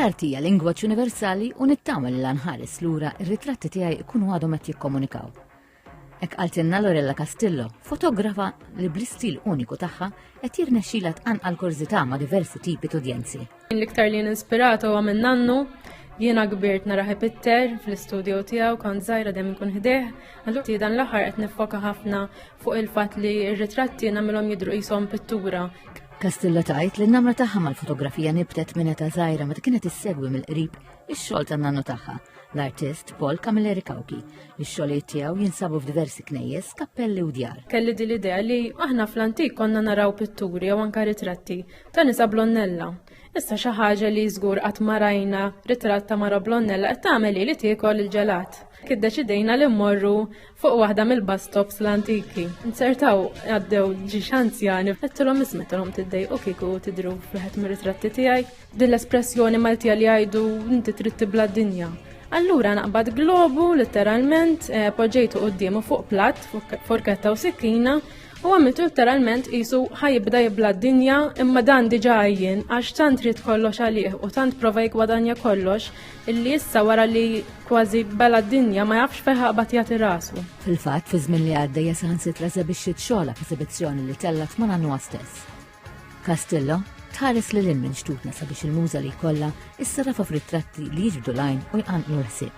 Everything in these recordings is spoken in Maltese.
L-arti hija lingwaġġ universali u nittama li lanħares lura ir-ritratti tiegħi jkunu għadhom qed jikkomunikaw. Hekk qaltilna Lorella Castillo, fotografa li bl-istil uniku tagħha qed jirnexxilha tqanqal kurżità ma' diversi tipi t'udjenzi. L-iktar li inspirata huwa minn nannu, jiena kbirt nara Pitter fl-istudio tiegħu kont żgħira dejjem inkun ħdejh. Allura dan l-aħħar qed nifoka ħafna fuq il-fatt li r-ritratti nagħmilhom jidhru qishom pittura. Castillo tgħid li n-namra tagħha mal-fotografija nibtet minn età żgħira meta kienet issegwi mill-qrib ix-xogħol tan-nannu tagħha, l-artist Paul Camilleri Cauchi, li x-xogħlijiet tiegħu jinsabu f'diversi knejjes, kappelli u djar. Kelli din l-idea li aħna fl-antik konna naraw pitturi jew anka ritratti ta' nisa blonnella. Issa xi ħaġa li żgur qatt ma rajna ritratt ta' mara blonnella qed tagħmel li tiekol il-ġelat. Iddeċidejna li mmorru fuq waħda mill-bus stops l-antiki. Nsertaw għaddew ġiex anzjani, għedtilhom ismetilhom tiddejqu kieku tidru f'wieħed mir-ritratti tiegħi. Din l-espressjoni Maltija li jgħidu inti trid tibla d-dinja. Allura naqbad globu letteralment eh, poġġejtu quddiemu fuq platt, forketta u sikkina u għamiltu letteralment qisu ħajibda jibla d-dinja imma dan diġà għajjien għax tant trid kollox għalih u tant prova jgwadanja kollox illi issa wara li kważi bela d-dinja ma jafx fejn ħaqbad jagħti rasu. Fil-fatt, fi żmien li għadda saħansitra eżebixxiet xogħla f'esibizzjoni li tellat ma' nannuha stess. Castillo tħares lil hinn minn xtutna sabiex il-muża li jkollha issarrafha f'ritratti li jiġbdu l-għajn u jqanqlu l-ħsieb.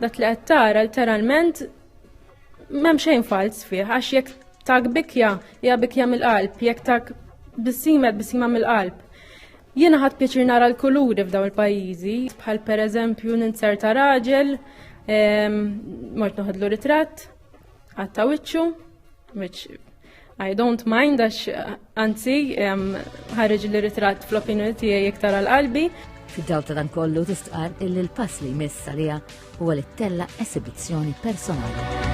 Dak li qed tara literalment m'hemm xejn falz fih għax jekk tak bikja hija bikja mill-qalb, jekk tak bissima bissima mill-qalb. Jiena ħadt pjaċir nara l-kuluri f'dawn il-pajjiżi, bħal pereżempju ninzerta raġel, ehm, mort noħodlu ritratt, għatta wiċċu, which I don't mind għax anzi ħareġ li ritratt fl-opinjoni tiegħi iktar għal qalbi. Fid-dawl ta' dan kollu tistqar illi l-pass li jmiss għaliha huwa li ttella' esibizzjoni personali.